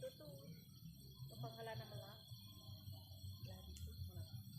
Dito to. Kapanghala na mga. Wala dito. Wala.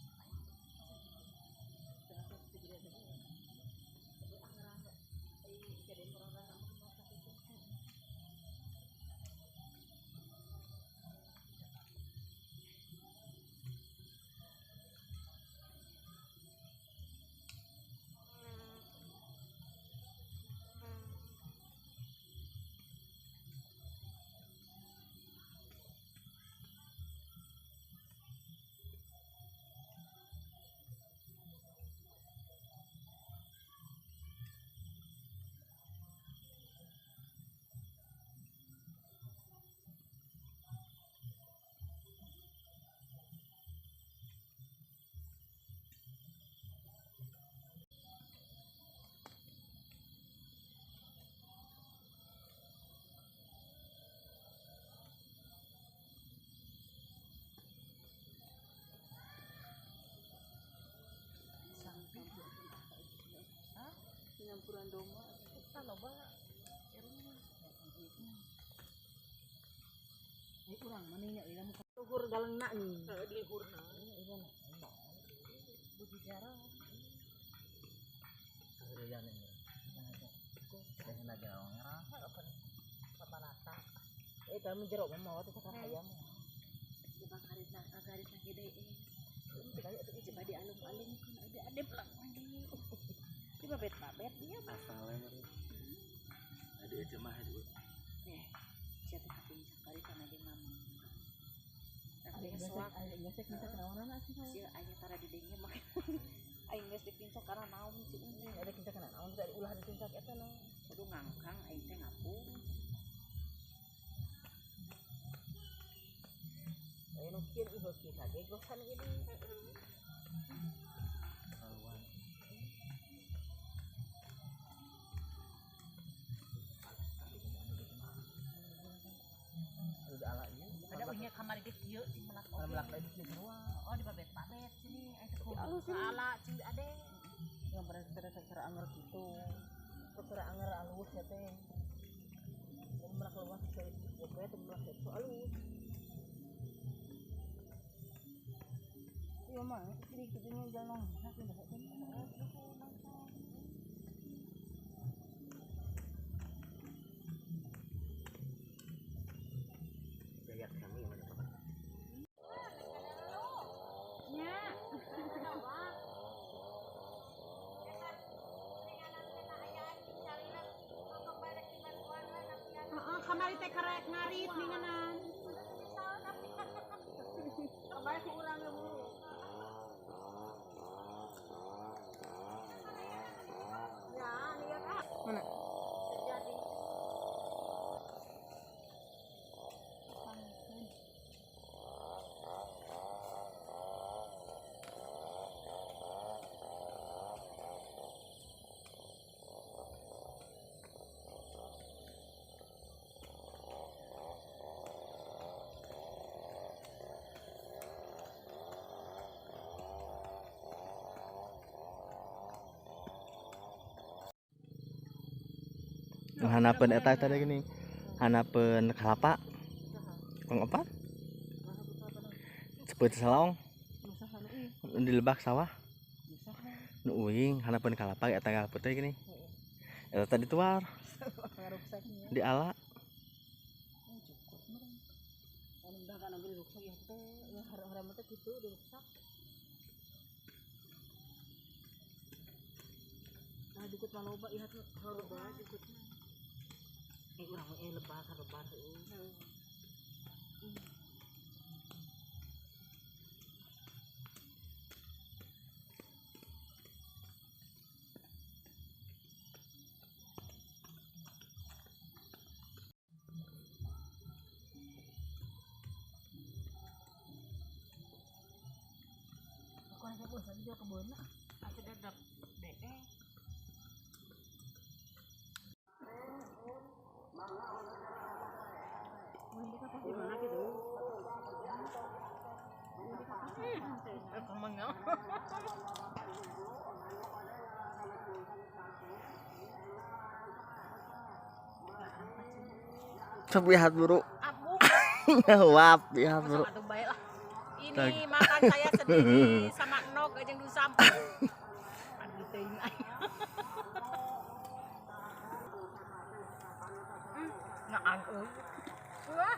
Sinampuran doma. Talo ba? Ay, urang maninya ila mo luhur galang na ni. Lihur na. Ila na. Budi jarang. Eh, kami jerok mama waktu sakar ayam. Diba garis na, garis na gede eh. Kali itu coba di alung-alung kan ada ada pelang lagi. Di babet babet dia mah. Asalnya ada aja mah ada. Nih, siapa kapincak kali karena dia mama. Tapi soak Gesek bisa kenaonan sih. si aya tara di dengnya mah. Aing geus dipincak karena naon sih. Ada kincak kana naon tadi ulah dikincak eta nah. Kudu ngangkang aing teh ngapung. Ayo nu kieu ih hoki kage gosan ini. Karuan. Udah ala ieu. Ada uhnya kamar ge kieu cing melak oge. Melak lagi kieu sarua. Oh di babet babet sini aing teh kudu ala cing ade. Yang pernah secara secara anger gitu. Secara anger alus ya teh. Melak luas dari pokoknya teh melak itu alus. Iya mah, ini kitunya jalan nah, pindah ke Dayak kami yang mana Pak? Nya. Heeh, kamari teh karek ngarit ninganan. Kamari ku urang Bu. Ya, lihat ah. Mana? Terjadi. Hanapeun eta tadi gini. Hanapeun kalapa. Kong opat? Cepet salong di lebak sawah. Nu uing hanapeun kalapa eta kalapa teh gini. Eta tadi tuar Ngaruksaknya. di ala. Oh, cukup meren. Anu dah kan ambil ruksak ya teh, ya haram-haram teh gitu diruksak. Nah, dukut mah loba ieu teh loba dukut mah. Eh urang mah lebar lebar heueuh. Aku ada bosan juga kebun. Atuh dadak deh. Di mana gitu? Kemana? Sok lihat buru. Abu. Wap ya bro. Ini makan saya sendiri sama Nok aja yang sampah. Wah.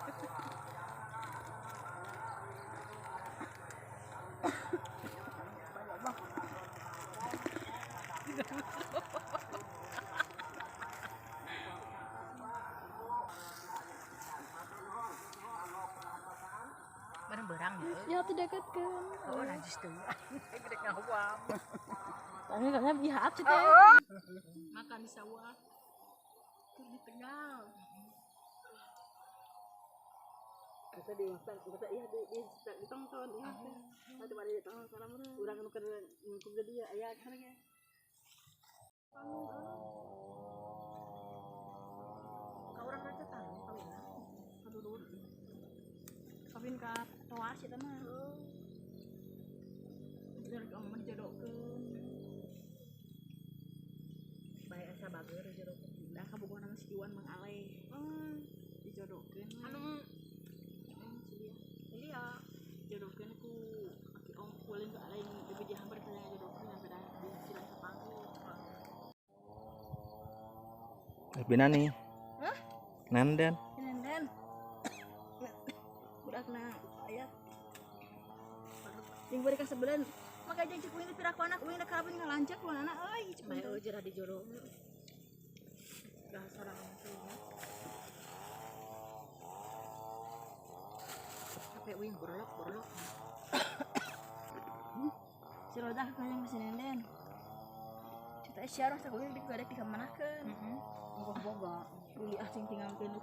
Barang ya. Ya tidak kan. Oh, najis tuh. Gede ngawam. Tapi kayaknya bihap sih teh. Makan di sawah. Tur di Tegal. Kata di makan, kata iya di ditonton iya. Kata bari ditonton salam urang nu keur nu dia aya kana ge. Ka urang teh tahu kawin. Kadulur. Kawin ka toas eta mah. Bener ka mah dijodohkeun. Bae asa bager dijodohkeun. Dah kabogohna mah si Iwan Mang Ale. Dijodohkeun. Anu si dia. Jodohkeun ku aki om kuling ke lain lebih dihambar ke jodohkeun sampai dah di silang kapanggih. Bina nih. Hah? Nanden. Nanden. Budakna aya. Jeung bari kasebelan. Maka jeung cek uing piraku anak uing da kawin ngalancak lu anak euy cek Bae euy jerah dijodohkeun. Dah sorangan teh. Sampai uing borlok-borlok. Si Rodah kayang masih nenden. Cita siarah sakuing digadek dikamanakeun. Heeh. Boga. Uli ah cing tinggalkeun.